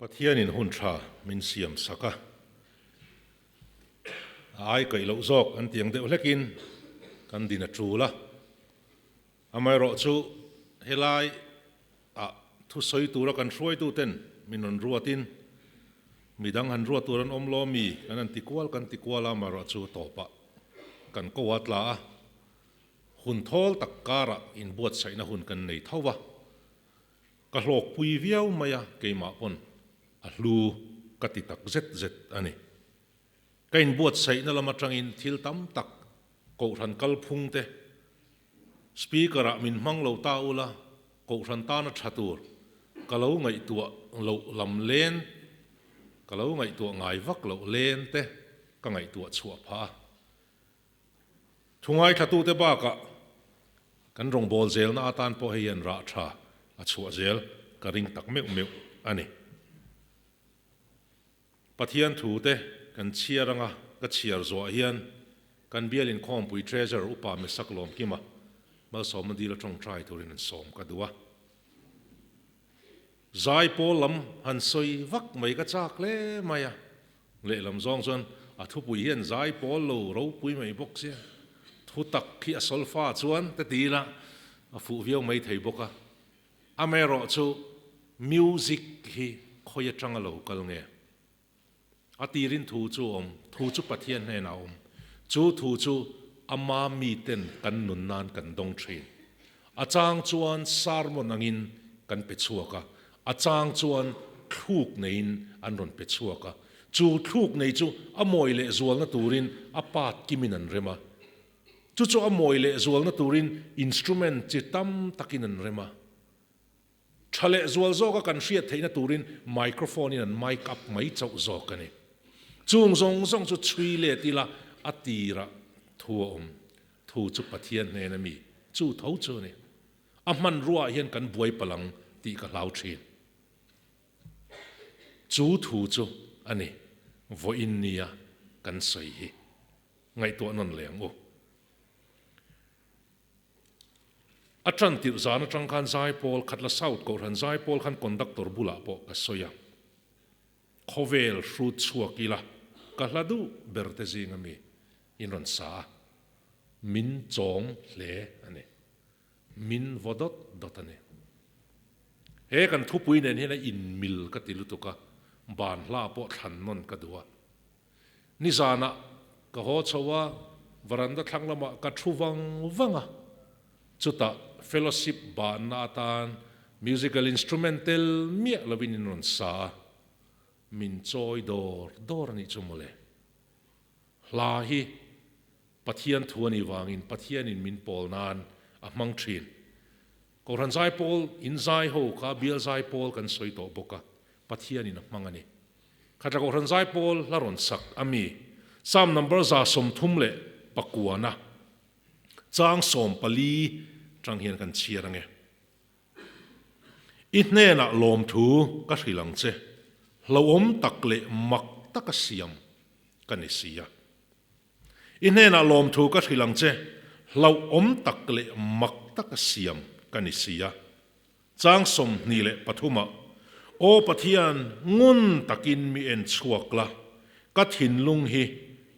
Pathianin hun tha min siam sak a, a ai kaih loh zawk an tiang deuh hlekin kan din a tul a. Amaherawhchu helai ah thusawi tura kan hruaituten min rawn ruatin midang han ruat tur an awm lo mi kan han ti kual kan ti kual a, amaherawhchu tawpah kan ko a tla a, hun thawl tak karah inbuatsaihna hun kan nei tho va. Ka hlawkpui viau mai a, keimah pawn a hlu ka ti tak zet zet a ni. Ka inbuatsaihna lam atangin thil tam tak Kohhran kalphung te Speaker-ah min hmang lo ta ula, Kohhran tana tha tur ka lo ngaihtuah loh lam len, ka lo ngaihtuah ngai vak loh len te ka ngaihtuah chhuah phah a. Thu ngaithlatute bakah kan rawngbâwl zelna atan pawh hei hian rah tha a chhuah zel ka ring tak meuh meuh a ni. Pathian thute kan chhiar anga ka chhiar zuah hian kan bial inkhawmpui Treasurer Upa Mesak Lawmkima malsawmna dil a tawngtai turin an sawm ka duh a. Zai pawl lam han sawi vak mai ka chak hle mai a. Lehlam zawng chuan a thupui hian zai pawl lo ropui mai bawk sia, thu tak khi a solfa chuan te ti ila a fuh viau mai thei bawk a. Amaherawhchu music hi khawi atanga lo kal nge? A tirin thu chu a awm, thu chu Pathian hnenah a awm. Chu thu chu ama miten kan nun nan kan dawng thin. A chang chuan sermon angin kan pe chhuak a, a chang chuan thluk neiin an rawn pe chhuak a. Chu thluk nei chu a mawi leh zualna turin a part kimin an rem a. Chu chu a mawi leh zualna turin instrument chi tam takin an rem a. Tha leh zual zawka kan hriat theihna turin microphone in an mic up mai chauh zawk a ni. Chung zawng zawng chu chhui let ila a tirah thu a awm. Thu chu Pathian hnena mi chu tho chu a ni. A hmanruaah hian kan buai palh ang tih ka hlau thin. Chu thu chu a ni vawiin nia kan sawi hi. Ngaihtuah nawn leh ang u. A tan tirh zan atang khan Zaipawl, Khatla South Kohhran Zaipawl khan conductor bulah pawh ka sawi a, khawvel hrut chhuak ila ka hla duh ber te zing ami in rawn sa a, min chawm hle a ni. Min vaw dawt dawt a ni. He kan thupui nen hian a inmil ka ti lutuk a, ban hla pawh thlan nawn ka duh a. Nizanah ka haw chho a, varanda thlang lamah ka thu vang vang a, chutah fellowship banna atan musical instrument tel miah lovin in rawn sa a, min chawi dawr dawr a nih chu mawle. Hla hi Pathian thu a nih vangin Pathianin min pawl nan a hmang thin. Kohhran zaipawl in zai ho kha bial zaipawl kan sawi tawh bawk a, Pathianin a hmang a ni. Khatla Kohhran zaipawl hla rawn sak a mi, Psalm number 139 chang 14 tang hian kan chhiar ange. I hnenah lawmthu ka hrilh ang che, hlauhawm tak leh mak taka siam ka ni si a. I hnenah lawmthu ka hrilh ang che, hlauhawm tak leh mak taka siam ka ni si a. Chang 23 ah, Aw Pathian, ngun takin mi en chhuak la, ka thinlung hi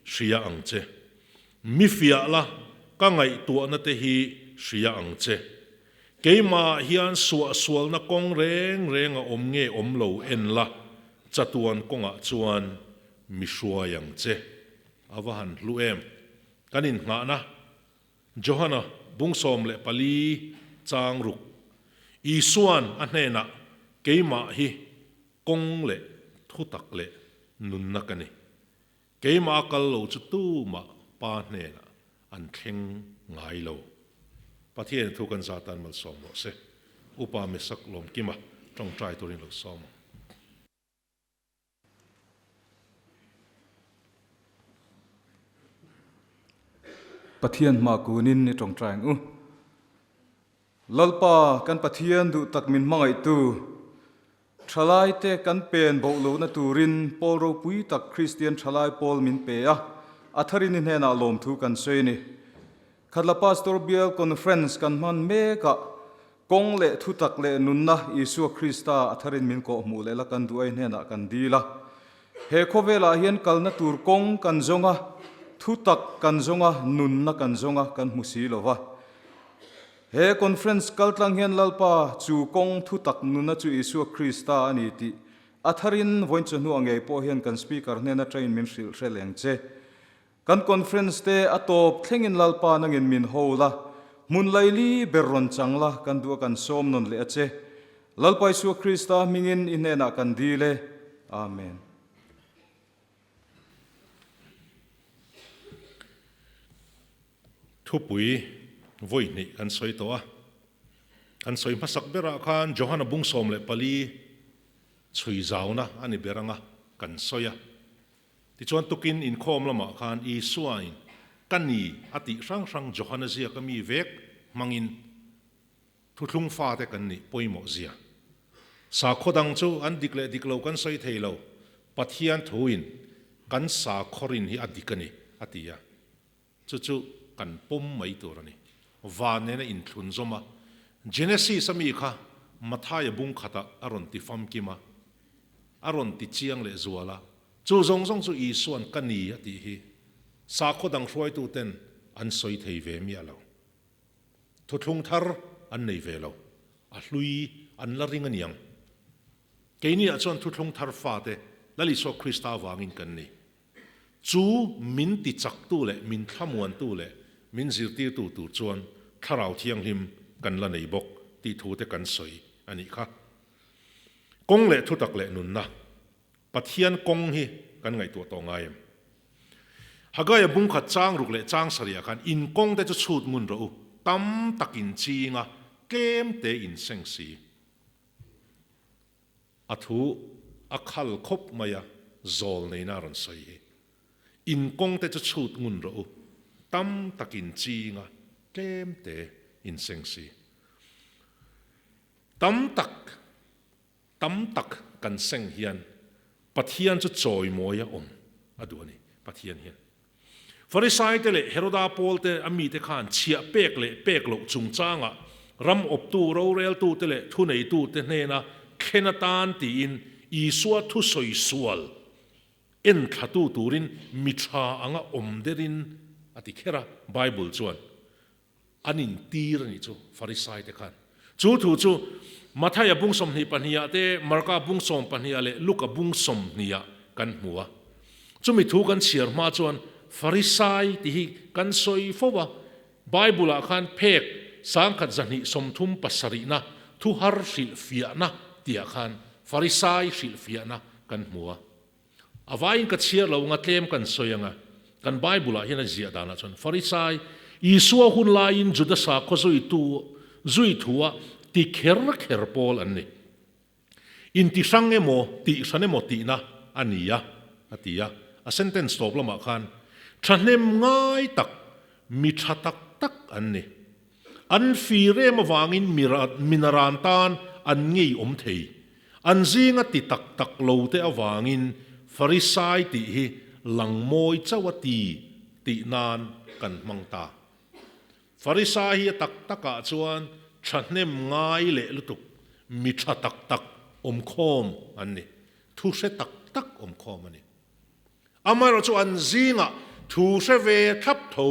hria ang che. Mi fiah la, ka ngaihtuahna te hi hria ang che. Keimahah hian suahsualna kawng reng reng a awm nge awm lo en la, chatuan kawngah chuan mi hruai ang che. A va han hlu em! Kan inngahna Johana bung 14 chang ruk Isua'n a hnenah, Keimah hi kawng leh thutak leh nunna ka ni. Keimah a kal lo chu tumah Pa hnenah an thleng ngai lo. Pathian thu kan zatan malsawm rawh se. Upa Mesak Lawmkima tawngtai turin lo sawm ang. Pathian hma kunin i tawngtai ang u. Lalpa kan Pathian duh tak min hmangaihtu, thalaite kan pen boh lohna turin pawl ropui tak Kristian thalai pawl min pe a, a tharin i hnenah lawmthu kan sawi a ni. Khatla Pastor Bial Conference kan hman mekah. Kawng leh thutak leh nunna Isua Krista a tharin min kawhhmuh leh la kan duh a i hnenah kan dil a. He khawvelah hian kalna tur kawng kan zawng a, thutak kan zawng a, nunna kan zawng a, kan hmu si lo va. He conference kaltlang hian Lalpa chu kawng thutak nunna chu Isua Krista a ni tih a tharin vawiin chawhnu a ngei pawh hian kan Speaker hnen atangin min hrilh hre leng che. Kan conference te a tawp thlengin Lalpa nangin min ho la, hmun laili ber rawn chang la kan duh a kan sawm nawn leh a che. Lalpa Isua Krista hmingin i hnenah kan dil e. Amen. Thupui vawi hnih kan sawi tawh a, kan sawi hmasak berah khan Johana bung 14 chhui zauna a ni ber anga kan sawi a. Tichuan tukin inkhawm lamah khan Isuain ka ni a tih hrang hrang Johana ziaka mi vek hmangin thuthlung fate kan nih pawimawh zia. Sakhaw dang chu an dik leh dik lo kan sawi thei lo, Pathian thuin kan sakhaw rin hi a dik a ni a ti a. Chu chu kan pawm mai tur a ni. Van nena inthlun zawm a, Genesis a mi kha Mathaia bung khatah a rawn ti famkim a, a rawn ti chiang leh zual a. Chu zawng zawng chu Isua'n ka ni a tih hi sakhaw dang hruaituten an sawi thei ve miah lo. Thuthlung thar an nei ve lo, a hlui an la ring aniang. Keiniah chuan thuthlung thar fate Lal Isua Krista avangin kan ni. Chu min ti chaktu leh min thlamuantu leh min zirtirtu tur chuan Thlarau Thianghlim kan la nei bawk tih thute kan sawi a nih kha. Kawng leh thutak leh nunna, Pathian kawng hi kan ngaihtuah tawh ngai em? Hagaia bungkhat chang ruk leh chang sarihah khan in kawngte chu chhut ngun rawh u, tam takin chinga tlemte in seng si. A thu a khal khawp mai a, zawl neina a rawn sawi hi. In kawngte chu chhut ngun rawh u, tam takin chinga tlemte in seng si. Tam tak, tam tak kan seng hian Pathian chu chawimawi a awm a duh a ni, Pathian hian. Farisaite leh Heroda pawlte a mite khan chhiah pek leh pek loh chungchangah ram awptu, roreltute leh thuneitute hnena thlen atan tiin Isua thusawi sual enthlatu turin mi tha anga awm derin a ti kher a, Bible chuan an intir a nih chu Farisaite khan. Chu thu chu Mathaia bung 22 ah te, Marka bung 12 ah leh Luka bung 20 ah kan hmu a. Chumi thu kan chhiar hma chuan Farisai tih hi kan sawi fo a, Bible ah khan phek 1237 na thu har hrilhfiahna tihah khan Farisai hrilhfiahna kan hmu a. A vaiin ka chhiar lo anga tlem kan sawi anga, kan Bible ah hian a ziah danah chuan Farisai, Isua hun laiin Juda sakhaw zuitu zui thua ti kher kher pawl an ni. Inti hrang emaw, tih hran emaw tihna a ni a, a ti a. A sentence tawp lamah khan, Thahnem ngai tak, mi tha tak tak an ni. An fi rem avangin minaran tan an ngei awm thei. An zinga ti tak tak lo te avangin Farisai tih hi lang mawi chauh a ti tih nan kan hmang ta. Farisai hi a tak takah chuan thahnem ngai leh lutuk, mi tha tak tak awmkhawm an ni. Thu hre tak tak awmkhawm a ni. Amaherawh chu an zingah thu hre ve thlap tho,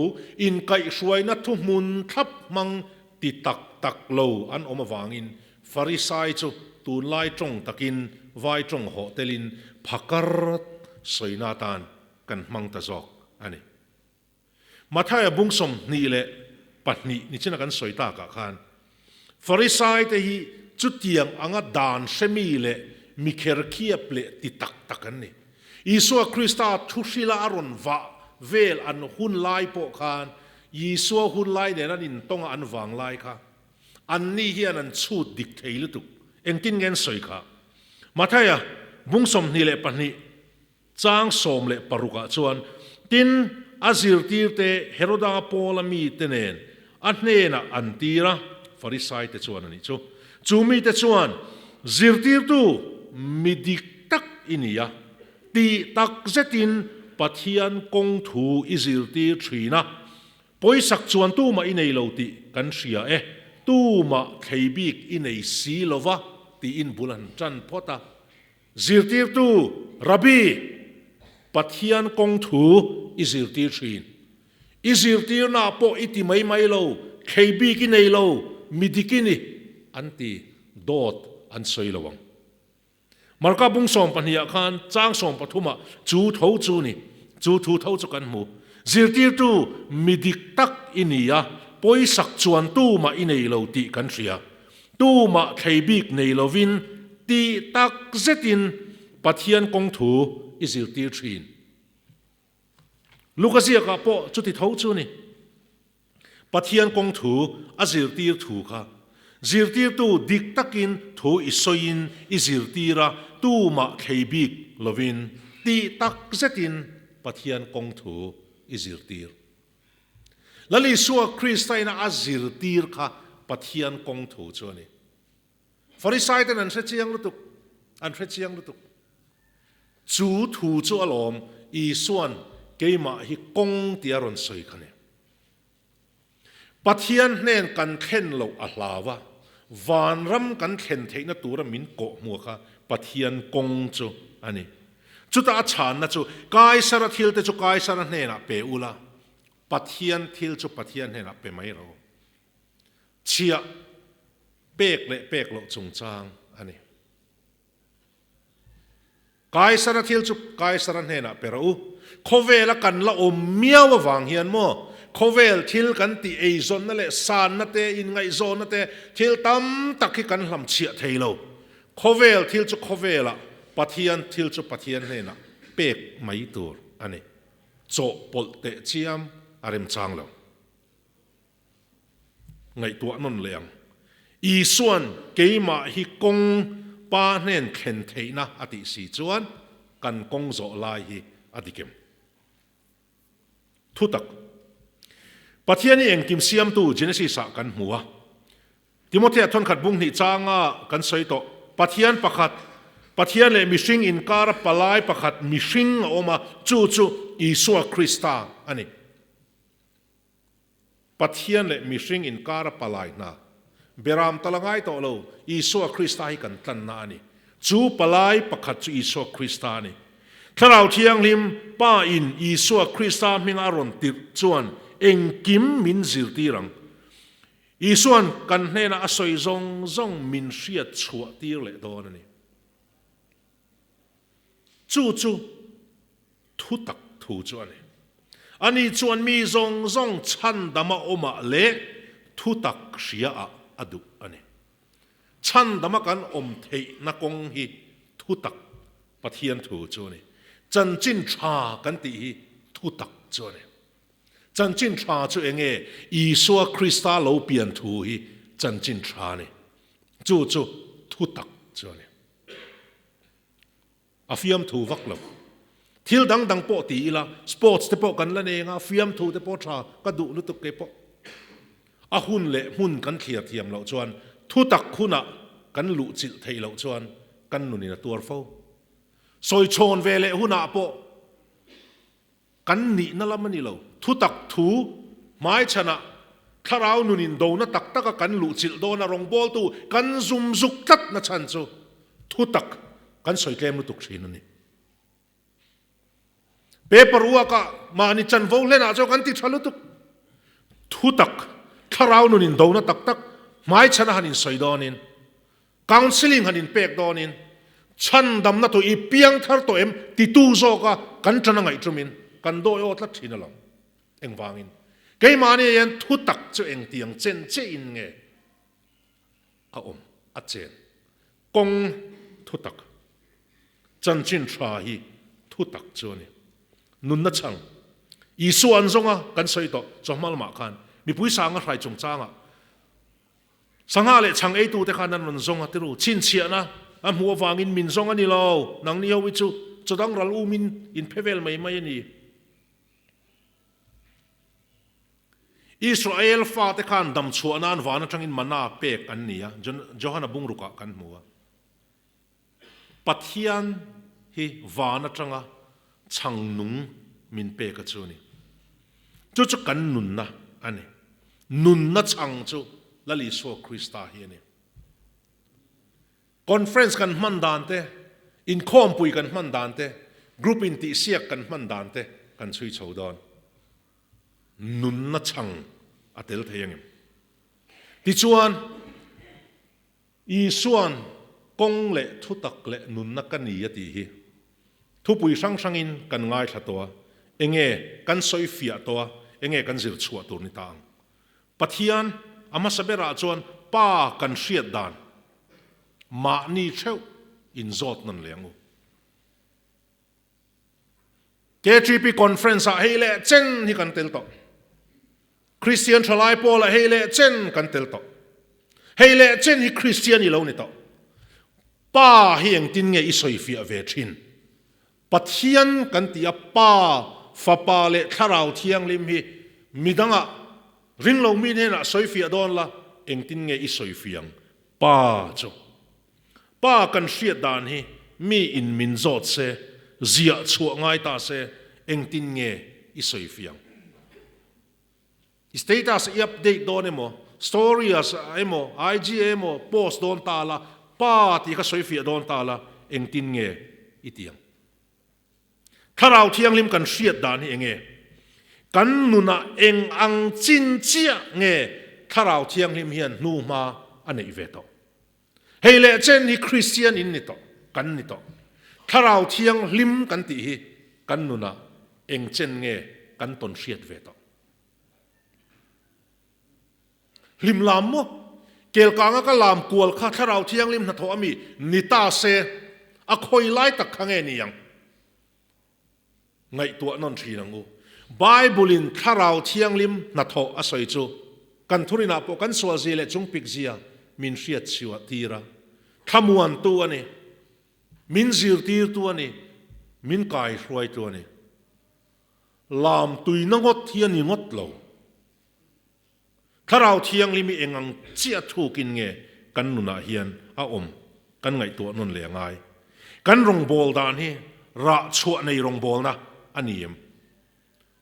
inkaihhruaina thuhmun thlap hmang ti tak tak lo an awm avangin Farisai chu tunlai tawng takin vai tawng hawh telin phakar sawina atan kan hmang ta zawk a ni. Mathaia bung 22 nichina kan sawi takah khan Farisaite hi chutiang anga dan hremi leh mi kherkhiap leh ti tak tak an ni. Isua Krista thuhrila a rawn vah vel an hun lai pawh khan Isua hun lai nen an intawnga an vang lai kha anni hian an chhut dik thei lutuk. Engtin nge an sawi kha? Mathaia bung 22 Chang 16 ah chuan, Tin, a zirtirte Heroda Paula mite nen a hnenah an tir a, Farisaite chuan a nih chu. Chu mite chuan, Zirtirtu, mi dik tak i ni a, tih tak zetin Pathian kawng thu i zirtir thin a, pawisak chuan tumah i nei lo tih kan hria e. Tumah thlei bik i nei si lo va, tiin bul an tan phawt a. Zirtirtu, Rabbi, Pathian kawng thu i zirtir thin. I zirtirnaah pawh i ti mai mai lo, thlei bik i nei lo, mi dik i ni, an ti. Dawt an sawi lo ang. Marka bung sawmpahnih ah khan chang sawmpathum ah chu tho chu ni, chu thu tho chu kan hmu. Zirtirtu mi dik tak i ni a, pawisak chuan tumah i nei lo tih kan hria. Tumah thlei bik nei lovin tih tak zetin Pathian kawng thu i zirtir thin. Luka ziakah pawh chuti tho chu ni. Pathian kawng thu a zirtir thu kha zirtirtu dik takin thu i sawiin i zirtir a, tumah thlei bik lovin tih tak zetin Pathian kawng thu i zirtir. Lal Isua Krista ina a zirtir kha Pathian kawng thu chu a ni. Farisai ten an hre chiang lutuk, an hre chiang lutuk. Chu thu chu alawm Isua'n keimah hi kawng tia rawn sawi kha ni. Pathian hnen kan thlen loh a hlau a, vanram kan thlen theihna tura min kawh hmuh kha Pathian kawng chu a ni. Chutah a chhanna chu Kaisara thil te chu Kaisara hnenah pe ula, Pathian thil chu Pathian hnenah pe mai rawh u. Chhiah pek leh pek loh chungchang a ni. Kaisara thil chu Kaisara hnenah pe rawh u. Khawvela kan la awm miau avang hian maw, khawvel thil kan tih eizawnna leh sanna te, inngaihzawnna te, thil tam tak hi kan hlamchhiah thei lo. Khawvel thil chu khawvelah, Pathian thil chu Pathian hnenah pek mai tur a ni. Chawhpawlh teh chiam a remchang lo. Ngaihtuah nawn leh ang. Isua'n keimah hi kawng Pa hnen thlen theihna a tih si chuan kan kawng zawh lai hi a dik em? Thutak. Pathian hi engkim siamtu Genesis-ah kan hmu a. Timothea thawnkhat bung hnih changa kan sawi tawh. Pathian pakhat, Pathian leh mihring inkara palai pakhat mihring a awm a, chu chu Isua Krista a ni. Pathian leh mihring inkar a palai hna. Beram tal a ngai tawh lo, Isua Krista hi kan tlanna a ni. Chu palai pakhat chu Isua Krista a ni. Thlarau Thianghlim Pa in Isua Krista hminga a rawn tirh chuan engkim min zirtir ang. Isua'n kan hnena a sawi zawng zawng min hriat chhuah tir leh dawn a ni. Chu chu thu tak thu chu a ni. Ani chuan mi zawng zawng chhandama awmah leh thu tak hriaah a duh a ni. Chhandama kan awm theihna kawng hi thu tak Pathian thu chu a ni. Chanchin tha kan tih hi thu tak chu a ni. Chanchin tha chu eng nge? Isua Krista lo pian thu hi chanchin tha a ni. Chu chu thu tak chu a ni. A fiamthu vak lo. Thil dang dang pawh ti ila, sports te pawh kan la nei anga, fiamthu te pawh tha ka duh lutuk kei pawh. A hun leh hmun kan thliar thiam loh chuan, thutak hunah kan luh chilh theih loh chuan kan nunin a tuar fo. Sawi chhawn ve leh hunah pawh Kan nihna lam a ni lo. Thutak thu hmaichhanah thlarau nun indona tak taka kan luhchilh dawna rawngbawltu kan zum zuk tlatna chhan chu thutak kan sawi tlem lutuk thin a ni. Paper uakah mahni chanvo hlenah chuan kan ti tha lutuk. Thutak thlarau nun indona tak tak hmaichhana han insawi dawnin Counselling han inpek dawnin chhandamna tawh i piang thar tawh em titu zawka kan ṭan a ngaih ṭumin kan dawi aw tlat ṭhin a lo. Engvangin? Keimahni hian thu tak chu engtiang chen chiahin nge a awm a chen? Kawng thu tak, chanchin ṭha hi thu tak chu a ni. Nunna chhang Isua an zawng a kan sawi tawh chawhma lamah khan mipui sanga hrai chungchangah Sangha leh chhang eitute khan an rawn zawng a tiru, chhinchhiahna a hmuh avangin min zawng a ni lo, nangni ho hi chu chaw dang ral umin in phe vel mai mai a ni. Israel fate khan dam chhuah nan van atangin mana pek an ni a, Johana bungrukah kan hmu a. Pathian hi van atanga chhang nung min pek a chu a ni. Chu chu kan nunna a ni. Nunna chhang chu. Lal Isua Krista hi a ni. Conference kan hman dan te, inkhawmpui kan hman dan te, group intihsiak kan hman dan te kan chhui chho dawn. Nunna chhang a tel thei angem? Tichuan, Isua'n kawng leh thutak leh nunna ka ni a tih hi thupui hrang hrangin kan ngaithla tawh a, enge kan sawi fiah tawh a, enge kan zir chhuah tur ni ta ang? Pathian a hmasa berah chuan Pa kan hriat dan mahni theuh inzawt nawn leh ang u. KTP Conference ah hei leh chen hi kan tel tawh. Kristian thalai pawl ah hei leh chen kan tel tawh. Hei leh chen hi Kristian i lo ni tawh. Pa hi engtin nge i sawifiah ve thin? Pathian kan ti a, Pa, Fapa leh Thlarau Thianghlim hi midangah ringlo mi hnenah sawifiah dawn la, engtin nge i sawifiah ang? Pa chu. Pa kan hriat dan hi mi in min zawt se, ziah chhuah ngai ta se, engtin nge i sawi fiang? I status i update dawn emaw, story ah emaw, IG ah emaw post dawn ta la, pa tih kha sawi fiah dawn ta la, engtin nge i ti ang? Thlarau Thianghlim kan hriat dan hi enge? Kan nunah eng ang chin chiah nge Thlarau Thianghlim hian hnuhma a neih ve tawh? Hei leh chen hi Kristian in ni tawh, kan ni tawh. Thlarau Thianghlim kan tih hi kan nunah eng chen nge kan tawn hriat ve tawh? Hlim lam maw? Kelkanga ka lam kual kha Thlarau Thianghlim hnathawh a mi ni ta se, a khawi lai tak kha nge ni ang? Ngaihtuah nawn thin ang u. Bible-in Thlarau Thianghlim hnathawh a sawi chu kan thurinah pawh kan sualzia leh chungpikzia min hriat chhuah tir a. Thlamuantu a ni. Min zirtirtu a ni. Min kaihruaitu a ni. Lam tuina ngawt hi a ni ngawt lo. Thlarau Thianghlim hi eng ang chiah thukin nge kan nunah hian a awm kan ngaihtuah nawn leh a ngai. Kan rawngbâwl dan hi rah chhuah nei rawngbâwlna a ni em?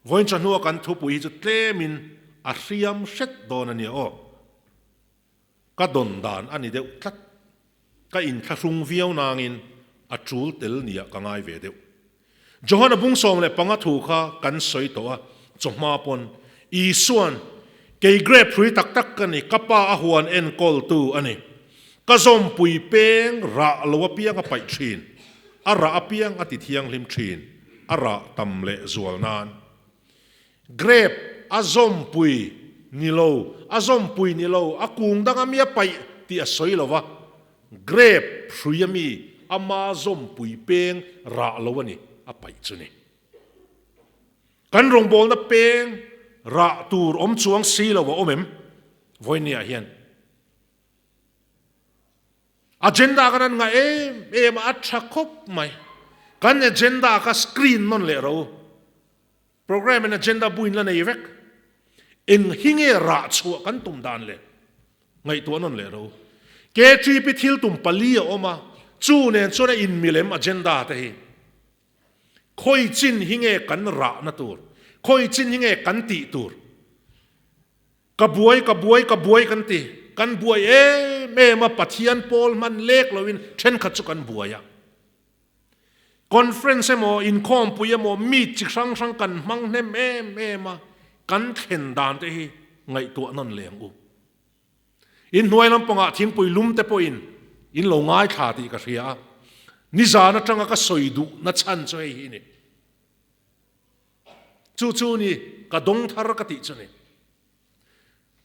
Vawiin chahnua kan thupui hi chu tlemin a hriam hret dawn a nia aw. Ka dawn dan a ni deuh tlat. Ka inthlahrung viau nangin a tul tel nia ka ngai ve deuh. Johana bung 15 thu kha kan sawi tawh a, chawhma pawn Isua'n, Kei grape hrui tak tak ka ni, ka pa a huan enkawltu a ni. Ka zawmpui peng rah lo apiang a paih thin, a rah apiang a ti thianghlim thin, a rah tam leh zual nan. Grape a zawmpui ni lo, a zawmpui ni lo, a kung danga mi a paih tih a sawi lo va, grape hrui a mi ama zawmpui peng rah lo a ni, a paih chu ni. Kan rawngbawlna peng rah tur awm chuang si lo a awm em? Vawinia hian agenda kan an ngah em em a, a tha khawp mai. Kan agenda kha screen nawn leh ro. Programme and agenda buin la nei vek. Eng hi nge rah chhuah kan tum dan le? Ngaihtuah nawn leh ro. KTP thil tum pali a awm a, chu nen chuan a inmilem agenda te hi. Khawi chin hi nge kan rahna tur? Khawi chin hi nge kan tih tur? Ka buai, ka buai, ka buai kan ti. Kan buai em em a, Pathian pawl hman lek loin thenkhat chu kan buai a. Conference emaw, inkhawmpui emaw, meet chi hrang hrang kan hmang hnem em em a, kan thlen dan te hi ngaihtuah nawn leh ang u. Inhnuai lampangah thingpui lum te pawhin in lo ngaithla tih ka hria a, nizan atanga ka sawi duhna chhan chu hei hi a ni. Chu chu ni ka dawng thar ka tih chu ni.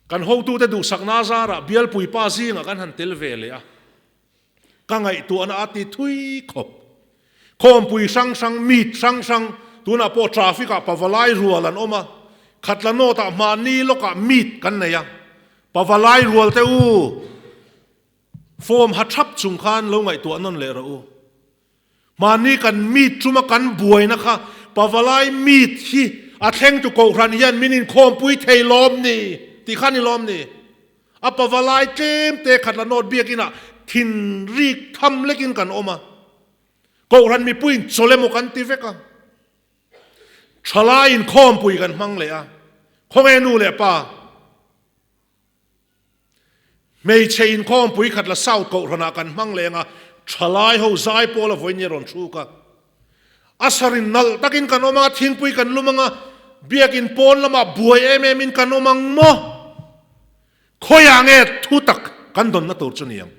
Kan hotute duhsakna zarah bialpui pa zingah kan han tel ve leh a, ka ngaihtuahna a ti thui khawp. Khawmpui hrang hrang, meet hrang hrang, tunah pawh traffic ah pavalai rual an awm a, Khatla North ah mahni lawkah meet kan nei a, pavalai rual te u, form ha thap chung khan lo ngaihtuah nawn leh rawh u. Mahni kan meet chuma kan buaina kha Pavalai meet hi a thlengtu kohhran hian min inkhawmpui thei lawm ni tih kha ni lawm ni? A Pavalai tlem te khat la nawt biakinah thin rik tham lekin kan awm a, kohhran mipuiin chawl emaw kan ti vek a, thalai inkhawmpui kan hmang leh a, khawnge nu leh pa? Hmeichhe inkhawmpui khat la South Kohhranah kan hmang leng a, thalai ho zaipawl a vawiin i rawn hruk a. A sarin nalh takin kan awm ang a, thingpui kan lum ang a, biakin pawn lamah buai em em in kan awm ang maw? Khawiah nge thutak kan dawnna tur chu ni ang?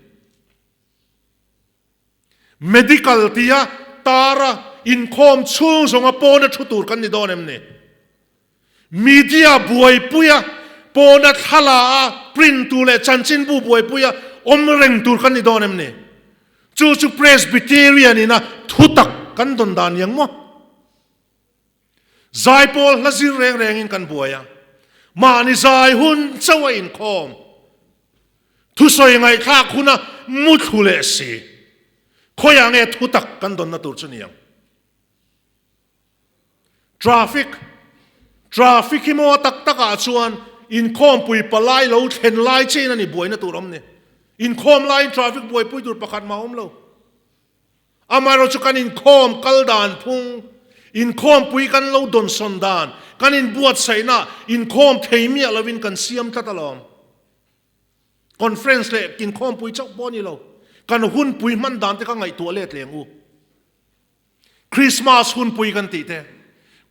Medical tia tara inkhawm chhung zawnga pawna thu tur kan ni dawn em ni? Media buaipuia pawna thlala a print tur leh chanchinbu buaipuia awm reng tur kan ni dawn em ni? Chu chu Presbyterian ina thutak kan dawn dan niang maw? Zaipawl hla zir reng rengin kan buai a, mahni zai hun chauh a inkhawm. Thusawi ngaihthlak huna muthlu leh si. Khawiah nge thutak kan dawnna tur chu ni ang? Traffic, Traffic hi maw tak takah chuan inkhawmpui palai lo thlen lai chiahin a ni buaina tur awm ni. Inkhawm laiin traffic buaipui tur pakhat mah a awm lo. Amaherawhchu chu kan inkhawm kal dan phung, inkhawmpui kan lo dawnsawn dan, kan inbuatsaihna inkhawm thei miah lovin kan siam tlat alawm. Conference leh inkhawmpui chauh pawh a ni lo, kan hunpui hman dan te kha ngaihtuah let leng u. Christmas hunpui kan tih te,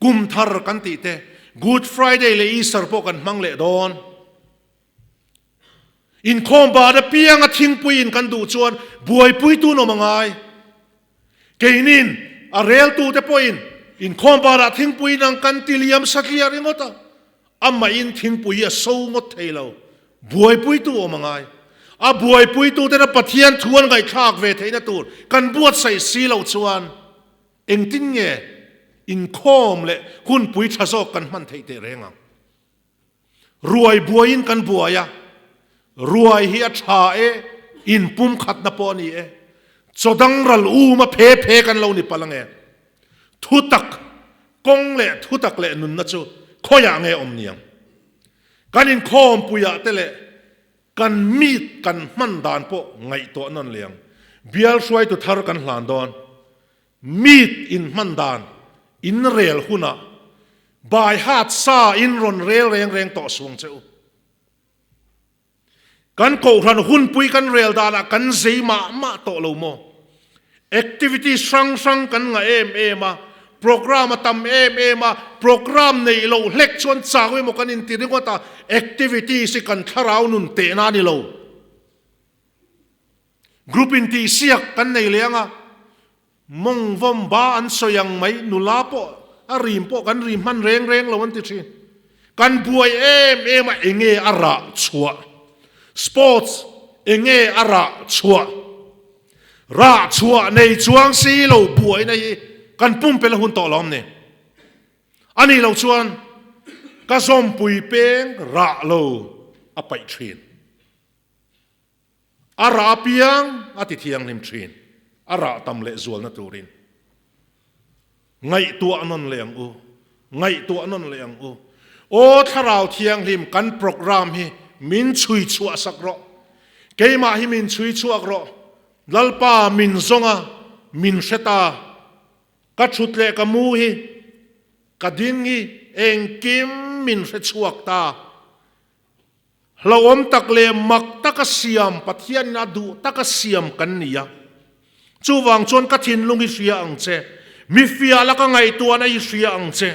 kum thar kan tih te, Good Friday leh Easter pawh kan hmang leh dawn. Inkhawm ban apianga thingpuiin kan duh chuan buaipuitu nawm a ngai. Keinin a reltute pawhin inkhawm banah thingpui nang kan ti liam satliah ringawt a, amahin thingpui hi a so ngawt thei lo. Buaipuitu awm a ngai. A buaipuituten a Pathian thu an ngaihthlak ve theihna tur kan buatsaih si loh chuan engtin nge inkhawm leh hunpui tha zawk kan hman theih teh reng ang? Ruai buaiin kan buai a, ruai hi a tha e, inpumkhatna pawh a ni e. Chaw dang ral um a phe phe kan lo ni palh ange. Thutak kawng leh thutak leh nunna chu khawiah nge awm niang? Kan inkhawmpuiah te leh kan meet kan hman dan pawh ngaihtuah nawn leh ang. Bial hruaitu thar kan hlan dawn. Meet in hman dan in rel hunah bai hat sa in rawn rel reng reng tawh suang che u. Kan kohhran hunpui kan rel danah kan zei mah mah tawh lo maw? Activities hrang hrang kan ngah em em a, program a tam em em a, program neih loh hlek chuan chau emaw kan inti ringawt a, activities hi kan thlarau nun tehna a ni lo. Group in tih siak kan nei leh anga, mawng vawm ba an sawi ang mai, nula pawh a rim pawh kan rim hman reng reng lo an ti thin. Kan buai em em a enge a rah chhuah? Sports enge a rah chhuah? Rah chhuah nei chuang si lo buaina hi kan pumpelh a hun tawh lo am ni? A nih loh chuan ka zawmpui peng rah lo a paih thin. A rah apiang a ti thianghlim thin, a rah tam leh zualna turin. Ngaihtuah nawn leh ang u, ngaihtuah nawn leh ang u. Aw Thlarau Thianghlim kan program hi min chhui chhuah sak rawh. Keimah hi min chhui chhuak rawh. Lalpa min zawng a, min hre ta. Ka thut leh ka mu hi, ka ding hi engkim min hre chhuak ta. Hlauhawm tak leh mak taka siam Pathianin a duh taka siam kan ni a. Chuvang chuan ka thinlung hi hria ang che, mi fiah la ka ngaihtuahna hi hria ang che.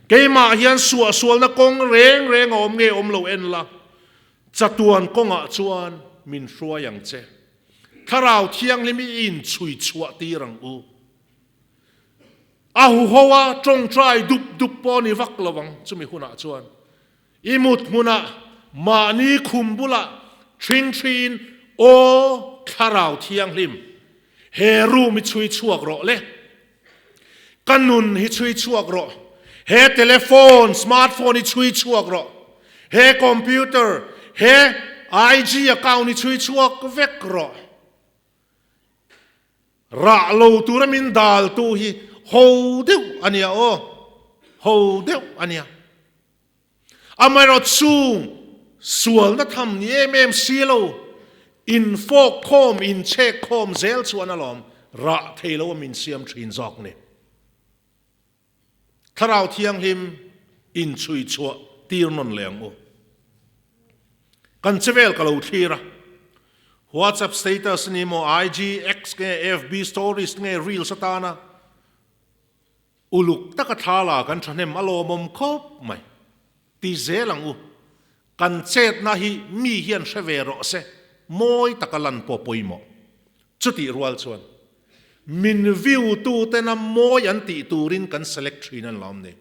Keimah hian suahsualna kawng reng reng a awm nge awm lo en la, chatuan kawngah chuan min hruai ang che. Thlarau Thianghlim i inchhui chhuah tir ang u. A huho a tawngtai dup dup pawh a ni vak lo ang chumi hunah chuan. I mut hmunah mahni khum bulah ṭhing ṭhiin Aw Thlarau Thianghlim, he room hi chhui chhuak rawh le. Ka nun hi chhui chhuak rawh. He telephone, smartphone hi chhui chhuak rawh. He computer, he IG account hi chhui chhuak vek rawh. Rah lo tura min daltu hi ho deuh a nia aw, ho deuh a nia. Amaherawh chung sualna tham ni em em si lo, infawk khawm, inchhek khawm zel chuan alawm rah thei lo a min siam thin zawk ni. Thlarau Thianghlim inchhui chhuah tir nawn leh ang u. Kan chevel ka lo thlir a. WhatsApp status ni maw, IG, X nge FB stories nge reels atana uluk taka thla la kan thahnem a lawmawm khawp mai. Ti zel ang u. Kan chetna hi mi hian hre ve rawh se, mawi taka lan pawh pawimawh. Chutih rual chuan min view tutena mawi an tih turin kan select thin an lawm ni.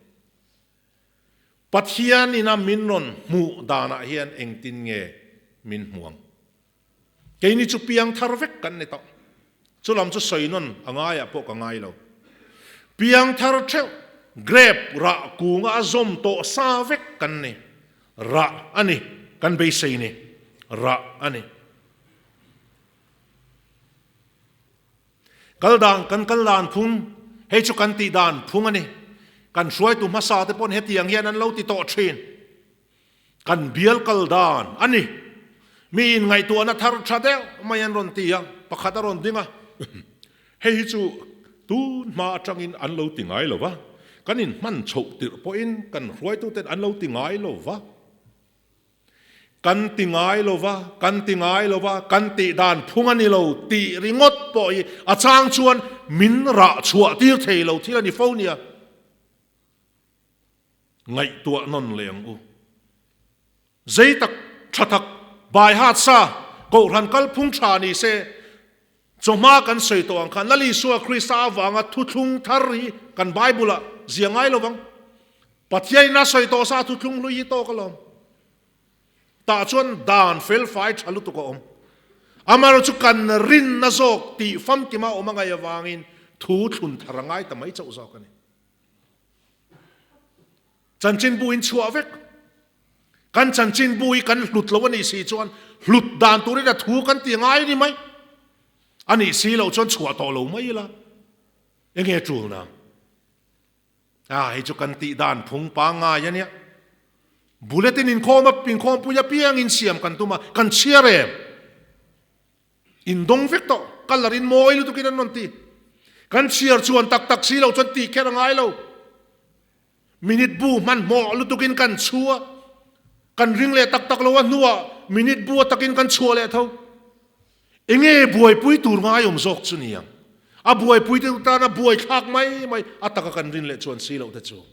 Pathian ina min rawn hmuh danah hian engtin nge min hmu ang? Keini chu piang thar vek kan ni tawh. Chulam chu sawi nawn a ngaiah pawh ka ngai lo. Piang thar theuh, grape rah kunga a zawm tawh sa vek kan ni. Rah a ni, kan beisei ni. Rah a ni. Kal dan, kan kal dan phung, hei chu kan tih dan phung a ni. Kan hruaitu hmasa te pawn hetiang hian an lo ti tawh thin. Kan bial kal dan a ni. Mi in ngaihtuahna thar tha deuh mai an rawn ti a, pakhat a rawn ding a, hei hi chu tun hma atangin an lo ti ngai lo va, kan inhman chhoh tirh pawhin kan hruaituten an lo ti ngai lo va. Kan ti ngai lo va, kan ti ngai lo va, kan tih dan phung a ni lo tih ringawt pawh hi a chang chuan min rah chhuah tir thei lo thil a ni fo nia. Ngaihtuah nawn leh ang u. Zei tak, tha tak, bai hat sa, kohhran kalphung tha ni se, chawhma kan sawi tawh ang khan Lal Isua Krista avanga thuthlung thar hi kan Bible-ah zia ngai lo vang. Pathianin a sawi tawh sa thuthlung hlui hi tawk alawm. Tah chuan dan felfai tha lutuk a awm. Amaherawh chu kan rinna zawk tih famkima awm a ngaih avangin thu thlun thar a ngai ta mai chauh zawk a ni. Chanchinbu in chhuah vek. Kan chanchinbu hi kan hlut lo a nih si chuan hlut dan turin a thu kan ti ngai a ni mai. A nih si loh chuan chhuah tawh lo mai ila. Enge tulna? A hei chu kan tih dan phung pangngai a nia. Bulletin inkhawm a inkhawmpui apiangin siam kan tum a, kan chhiar em? Indawng vek tawh, colour in mawi lutukin an rawn ti. Kan chhiar chuan tak tak si lo chuan tih kher a ngai lo. Minute bu hmanhmawh lutukin kan chhu a, kan ring leh tak tak lo a hnuah minute bu a takin kan chhuah leh tho. Enge buaipui tur ngai awm zawk chu ni ang? A buaipui te tana buai thlak mai mai a taka kan rin leh chuan si loh te chu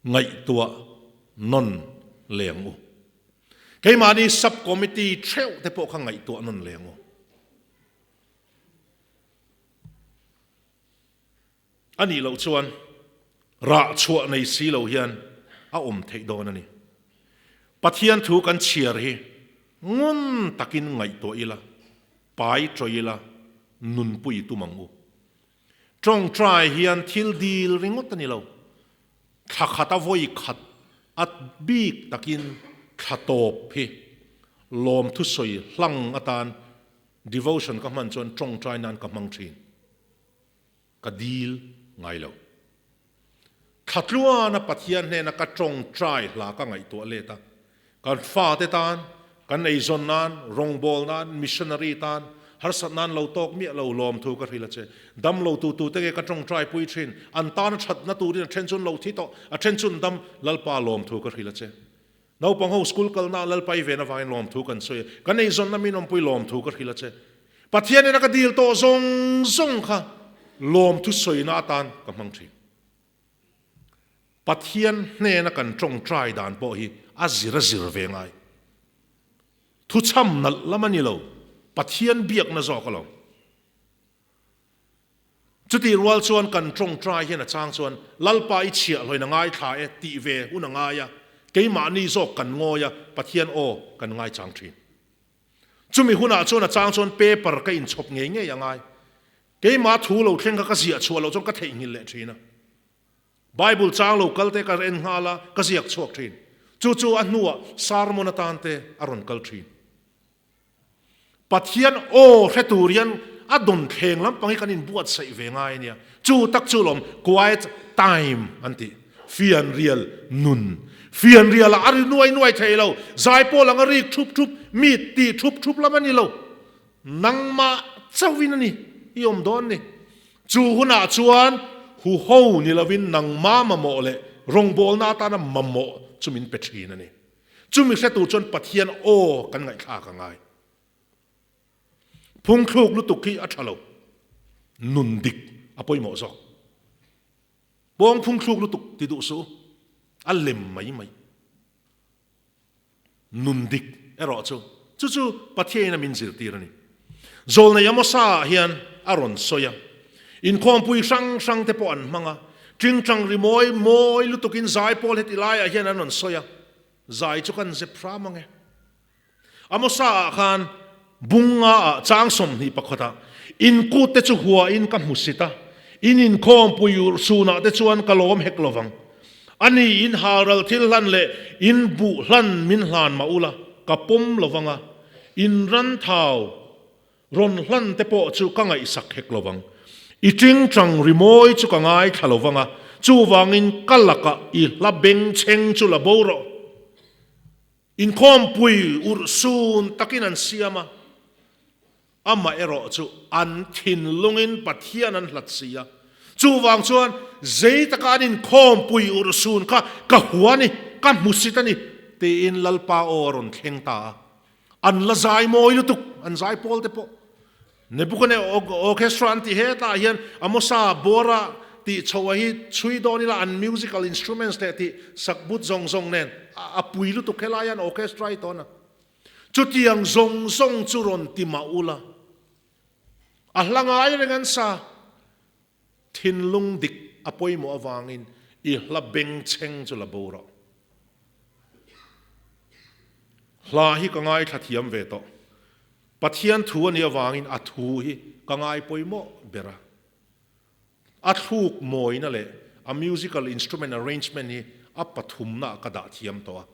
ngaihtuah nawn leh ang u. Keimahni sub committee theuh te pawh kha ngaihtuah nawn leh ang u. A nih loh chuan rah chhuah nei si lo hian a awm theih dawn a ni. Pathian thu kan chhiar hi ngun takin ngaihtuah ila, pai tawih ila, nunpui tum ang u. Tawngtai hian thil dil ringawt a ni lo. Thla khat a vawi khat a bik takin thla tawp hi lawmthusawi hlang atan devotion ka hman chuan tawngtai nan ka hmang thin. Ka dil ngai lo. Thla tluana Pathian hnena ka tawngtai hla ka ngaihtuah let a, kan fate tan, kan eizawn nan, rawngbâwl nan, missionary tan, harsat nan lo tawk miah lo lawmthu ka hrilh a che. Dam lo tu tute nge ka tawngtai pui thin, an tana thatna turin a then chu an lo thi tawh, a then chu an dam, Lalpa lawmthu ka hrilh a che. Naupang ho school kalna Lalpa i ven avangin lawmthu kan sawi a, kan eizawnna min awmpui lawmthu ka hrilh a che. Pathianin a ka dil tawh zawng zawng kha lawmthu sawina atan ka hmang thin. Pathian hnena kan tawngtai dan pawh hi a zir a zir ve ngai. Thuchham nalh lam a ni lo, Pathian biakna zawk alawm. Chutih rual chuan kan tawngtai hian a chang chuan Lalpa i chhiahhlawin a ngaithla e tih ve hun a ngai a, keimahni zawk kan ngawi a, Pathian aw kan ngaichang thin. Chumi hunah chuan a chang chuan paper ka inchhawp ngei ngei a ngai. Keimah thu lo thleng kha ka ziah chhuah loh chuan ka theihnghilh leh thin a. Bible chang lo kal te ka en nghal a, ka ziak chhuak thin. Chu chu a hnuah sermon atan te a rawn kal thin. Pathian aw hre tur hian a dawn thleng lampang hi kan inbuatsaih ve ngai a nia. Chu tak chu lawm quiet time an tih. Fianrial nun. Fianrial ah a ri nuai nuai thei lo. Zaipawl ang a rik thup thup, mi tih thup thup lam a ni lo. Nangmah chauhin a ni i awm dawn ni. Chu hunah chuan huho ni lovin nangmah mamawh leh rawngbawlna atana mamawh chu min pe thin a ni. Chumi hre tur chuan Pathian aw kan ngaihthlak a ngai. Phungthluk lutuk hi a tha lo. Nun dik a pawimawh zawk. Pawng phungthluk lutuk ti duh suh u. A lem mai mai. Nun dik erawh chu chu chu Pathiain a min zirtir a ni. Zawlnei Amosa ah hian a rawn sawi a, inkhawmpui hrang hrang te pawh an hmang a, tingtang rimawi mawi lutukin zaipawl heti laiah hian an rawn sawi a, zai chu kan zep hram ang e. Amosa ah khan bunga ah chang 21 ah, In kut te chu huain ka hmu sit a, in inkhawmpui urhsunah te chuan ka lawm hek lo vang. A ni, in halral thil hlan leh in buh hlan min hlan mah ula, ka pawm lo vang a, in ran thau rawn hlan te pawh chu ka ngaihsak hek lo vang. I tingtang rimawi chu ka ngaithla lo vang a, chuvangin ka lakah i hla bengchheng chu la bo rawh. Inkhawmpui urhsun takin an siam a, amah erawh chu an thinlungin Pathian an hlat si a. Chuvang chuan zei taka an inkhawmpui urhsun kha ka hua a ni, ka hmusit a ni, tiin Lalpa aw a rawn thleng ta a. An la zai mawi lutuk, an zai pawl te pawh. Nebuchadnezzar Orchestra an tih hetah hian Amosa Bora tih chhoh a hi chhui dawn ila an musical instruments leh tih sakbut zawng zawng nen a pui lutuk helai hian orchestra hi tawn a. Chutiang zawng zawng chu rawn ti mah ula a hla ngai reng an sa. Thinlung dik a pawimawh avangin i hla bengchheng chu la bo rawh. Hla hi ka ngaithla thiam ve tawh. Pathian thu a nih avangin a thu hi ka ngai pawimawh ber a. A thluk mawina leh a musical instrument arrangement hi a pathumna ah ka dah thiam tawh a.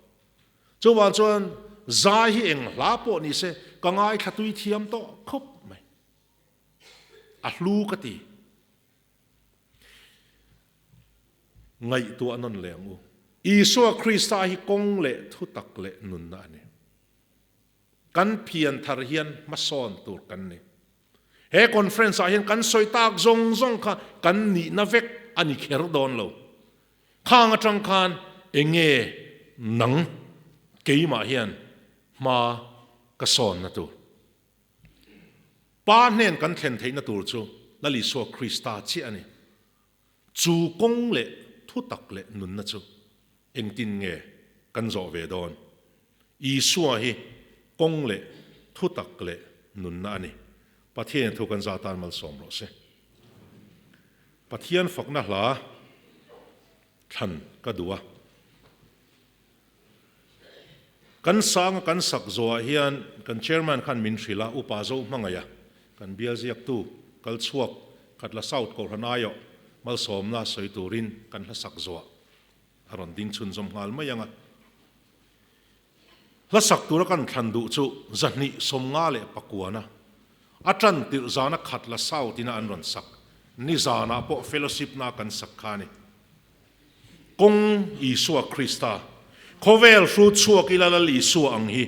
Chuvang chuan zai hi eng hla pawh ni se ka ngaithla tui thiam tawh khawp mai. A hlu ka ti. Ngaihtuah nawn leh ang u. Isua Krista hi kawng leh thutak leh nunna a ni. Kan phian thar hian hmasawn tur kan ni. He conference ah hian kan sawi tak zawng zawng kha kan nihna vek a ni kher dawn lo. Khang atang khan enge nang keimah hian hma ka sawnna tur. Pa hnen kan thlen theihna tur chu Lal Isua Krista chiah a ni. Chu kawng leh thutak leh nunna chu engtin nge kan zawh ve dawn? Isua hi kawng leh thutak leh nunna a ni. Pathianin thu kan za tan malsawm rawh se. Pathian fakna hla thlan ka duh a. Kan sanga kan sak zawhah hian kan Chairman khan min hrilh a, Upa Zo hmangaih a, kan bial ziaktu kal chhuak Khatla South Kohhran aiawh malsawmna sawi turin kan hla sak zawhah a rawn ding chhunzawm nghal mai ang a. Hla sak tura kan thlan duh chu 259 a, a tan tirh zana Khatla South ina an rawn sak, nizanah pawh fellowship na kan sak kha a ni. Kawng Isua Krista, khawvel hrut chhuak ila Lal Isua ang hi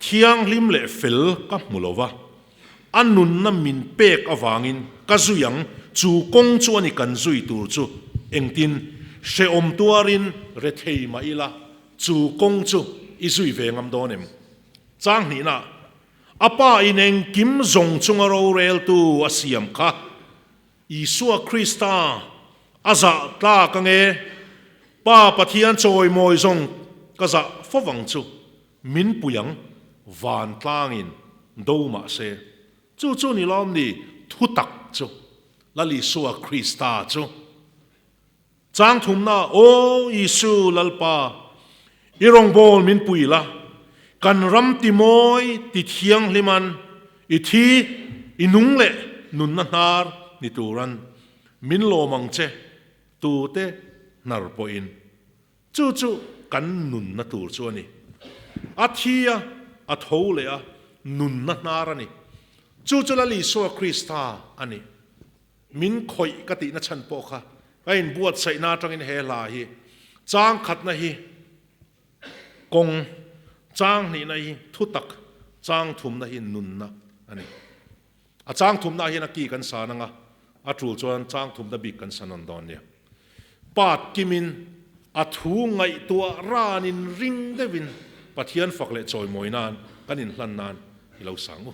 thianghlim leh fel ka hmu lo va, a nunna min pek avangin ka zui ang, chu kawng chu a ni kan zui tur chu, engtin hrehawm tuarin rethei mah ila chu kawng chu i zui ve ngam dawn em? Chang hnihna, A pa in engkim zawng chunga roreltu a siam kha. Isua Krista a zah tlak ange, Pa Pathian chawimawi zawng ka zah fo vang chu min pui ang, vantlangin do mah se. Chu chu ni lawm ni thutak chu, Lal Isua Krista chu. Chang thumna, Aw Isu Lalpa, i rawngbâwl min pui la, kan ram ti mawi ti thianghliman i thi, i nung leh nunna hnar ni turan min lawm ang che, tute hnar pawhin. Chu chu kan nunna tur chu a ni. A thi a, a tho leh a, nunna hnar a ni. Chu chu Lal Isua Krista a ni. Min khawih ka tihna chhan pawh kha ka inbuatsaihna atangin he hla hi chang khatna hi kawng, chang hnihna hi thutak, chang thumna hi nunna a ni. A chang thumna hian a ki kan san anga, a tul chuan chang thumna bik kan san nawn dawn nia. Pat kimin a thu ngaihtuah ranin ring deuhin Pathian fak leh chawimawi nan kan inhlan nan i lo sang u.